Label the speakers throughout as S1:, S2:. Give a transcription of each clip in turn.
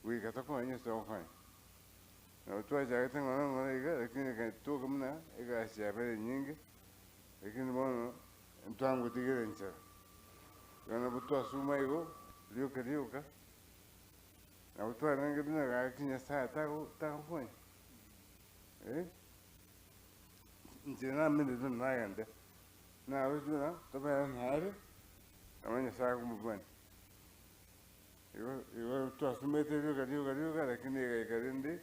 S1: Goika tokonye ase togokonya. Nabo twachagete ng'ora ng'ora iga, lakini ekatoka buna egasi yabere enyinge, lakini bono ntwangotigera enchera. Igo nabo twasuma igo, rioka rioka, nabo twarenge buna gaki Nyasaye tago tagokonya eh, inche namenyete nagende, naroche buna tobere nare, nabo Nyasaye akomobwania. Igo igo twasumete rioka rioka rioka, lakini egaika rende,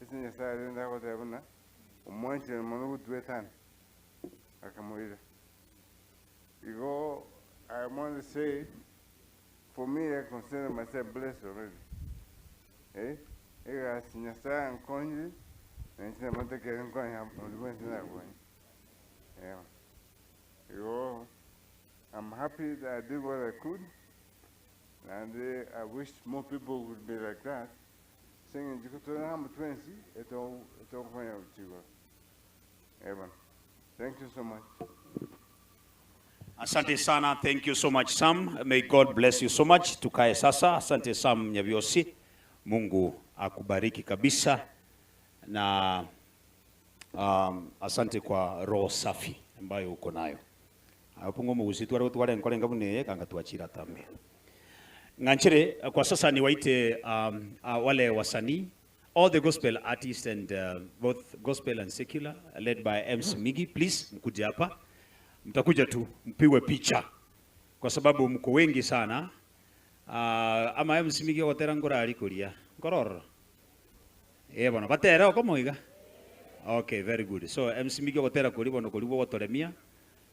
S1: ase Nyasaye rende agoteba buna, omwanchire mono gotwetana, akamoira. Igo I want to say, for me I consider myself blessed already. Eh, egasi Nyasaye ankonyire, na inche nabo ntakere nkonya onde bwensi nakonye. Yeah. Igo I'm happy that I did what I could, and I wish more people would be like that. Singing jikutona amo twensi, eto etokonya uchigo. Evan. Thank you so much.
S2: Asante sana, thank you so much, Sam. May God bless you so much. Tukae sasa. Asante, Sam Nyabiosi. Mungu akubariki kabisa na asante kwa roho safi ambayo uko nayo. Apungo mugusi tware tware nkore ngabune kanga tuachira tambe. Nganchere kwa sasa niwaite wale wasanii, all the gospel artists and both gospel and secular, led by MC Migi. Please mkuje hapa, mtakuja tu mpigwe picha kwa sababu mko wengi sana. Ama MC Migi ogotera ngorari kuria ngororo eh bono batera okomoiga. Okay, very good. So MC Migi ogotera kuri bono kuri gotoremia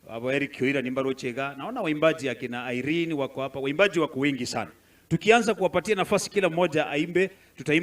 S2: abo Eric Oira nimbarochega. Naona waimbaji akina Irene wako hapa, waimbaji wako wengi sana. Tukianza kuwapatia nafasi kila mmoja aimbe, tutaimba.